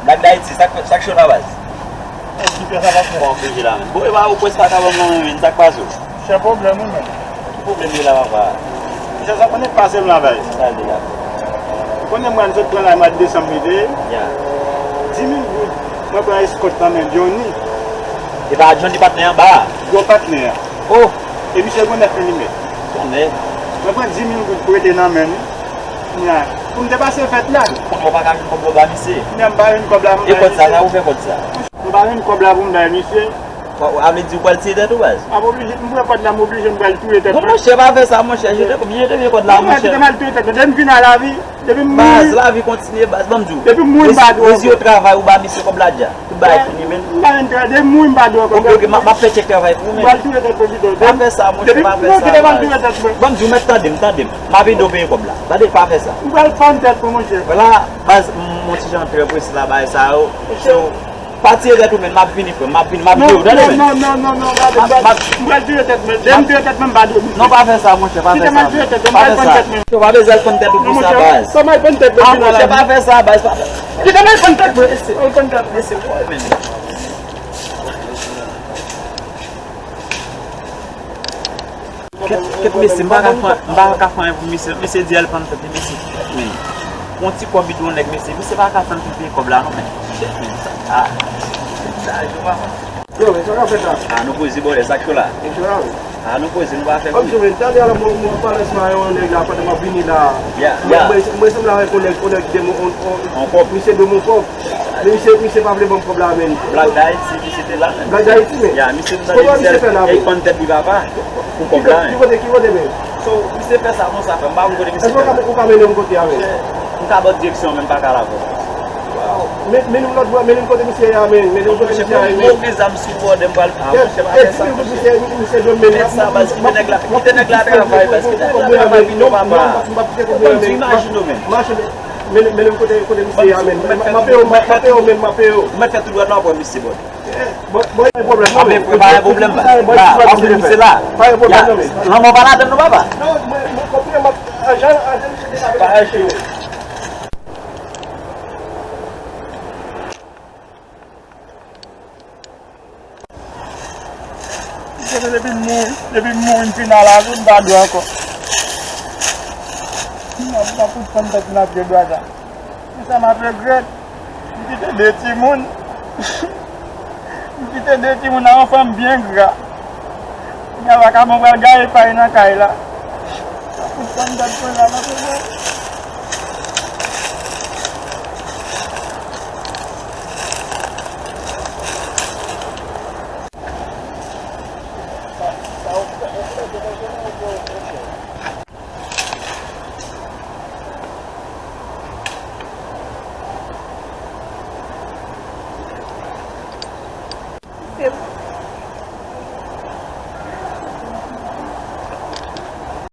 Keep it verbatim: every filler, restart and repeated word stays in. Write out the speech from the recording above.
Black D'Haïti, sa k, sa k cho la, baz? Ki fè sa pa fè? Bon, oblije la, men. Bon, e pa ou pwès pa ka ban m nan men, men, sa k pase w? Se pwoblèm ou menm. Ki pwoblèm li la, papa? Misye sa konnen k pase m la, baz. Sa l di la? Ou konnen mwen sot pran la mwa desanm rive. Ya. Dis mil goud, mwen pran eskòt nan men Johnny. E pa Johnny patnè anba a? Gwo patnè a. Oh! E misye gwo nèf mil li met. Konnen. Mwen pran dis mil goud prete nan men li. Nya. Pou m te pase fèt la. Kòman w pa ka jwenn kòb la w ba misye? Nya, m pa jwenn kòb la, m ba misye. E kòb sa, sa ou fè kòb sa? M pa jwenn kòb la pou m bay misye. Sa vle di ou pral tiye tèt ou, baz? M ap oblije, m pran kòb la, m oblije, m pral touye tèt mwen. Bon, monchè, pa fè sa, monchè. Jete, jete vye kòb la, monchè. Kite m al touye tèt mwen. Depi m fin a lavi, depi m mouri. Baz, lavi kontinye, baz. Ban m di w. Depi m mouri, m pa dwe. Rezi yo travay, ou ba misye kòb la dja. Tout bagay fini, men. M pa jwenn travay. Depi m mouri, m pa dwe kòb la. Ok, ok, m ap, m ap fè tchèk travay pou ou, men. M pral touye tèt mwen pito. Pa fè sa, monchè, pa fè sa, baz. Ban m di w, mèt tande m, tande m. M ap ede w peye kòb la. Tande, pa fè sa. M pral pann tèt mwen, monchè. Vwala, baz, m, m on ti jan trè prese la, bagay sa yo. So, pa tiye tèt ou, men, m ap vini, frè m, m ap vini, m ap ede w, tande, men. Non, non, non, non, non, gade, m pral touye tèt mwen. Depi m touye tèt mwen, m pa dwe. Non, pa fè sa, monchè, pa fè sa. Kite m al touye tèt mwen, m pral pann tèt mwen. Yo, pa bezwen al pann tèt ou pou sa, baz. Kòman al pann tèt mwen? Ah, monchè, pa fè sa, baz. Kite m al pann tèt mwen. Al pann tèt mwen. Kèt, kèt mesye, m pa ka fè, m pa ka fè anyen pou misye. Mesye di al pann tèt li, mesye. Men, pou yon ti kòb bidon nèg, mesye, misye pa ka tann pou l peye kòb la, non, men. Kèt, men, sa, ah, sa, yo pa konn. Yo, men, sa w ap fè la? Ah, nou poze, bòdè, sa k cho la? E cho la, wi. Ah, nou poze, nou pa fè bri. Kòm si, men, talè a la, mwen, mwen pale ansanm ak yon nèg la, pandan m ap vini la. Ya, ya. Mwen, mwen, mwen sanble avèk yon nèg, yon nèg de mwen, on, on, misye de mwen kòb. Men misye, misye pa vle ban m kòb la, men. Black D'Haïti, misye te la, men. Black D'Haïti, men. Ya, misye te la, misye fè la, men. Pann tèt li papa, pou kòb la, men. Ki kote, ki kote, men? So, misye fè sa konsa, frè m, m pa konn kote misye fè la. Èske ou ka, ou ka mennen m kote a, men? M ka ba w direksyon, men m pa ka la avè w. Men, mennen m lòt bò, mennen m kote misye ye a, men. Mennen m kote misye a, men. Mwen gen zam sou bòdè, m pral, ah, monchè, pa fè sa, monchè. Misye, misye dwe mennen. Fè sa, baz, kite nèg la, kite nèg la travay, baz, kite nèg la travay, pito papa. M pa kite kòb la, men. Imajine w, men. Mache, men. Men, men kote, kote misye a, men. M ap peye w, m ap peye w, men, m ap peye w. Ou mèt fè tout dwat la, w ap wè misye, bòdè. Bon, bon, pa gen pwoblèm, non, men. Pa gen pwoblèm, baz. La, w ap vin misye la. Pa gen pwoblèm, non, men. Lanmò pa ladann, non, papa. Non, mwen, mwen, konprann, m ap, ajan, ajan, misye te la. Pa aje. Misye, depi m mouri, depi m mouri, m fin a lavi, m pa dwe ankò. M ap, m ap fout pann tèt m nan pye dwa sa. Men sa m ap regrèt. M kite de timoun. M kite de timoun ak yon fanm byen gra. Kounya vakabon pral gaye pay nan kay la. M ap fout pann tèt mwen la, m ap regrèt. Se,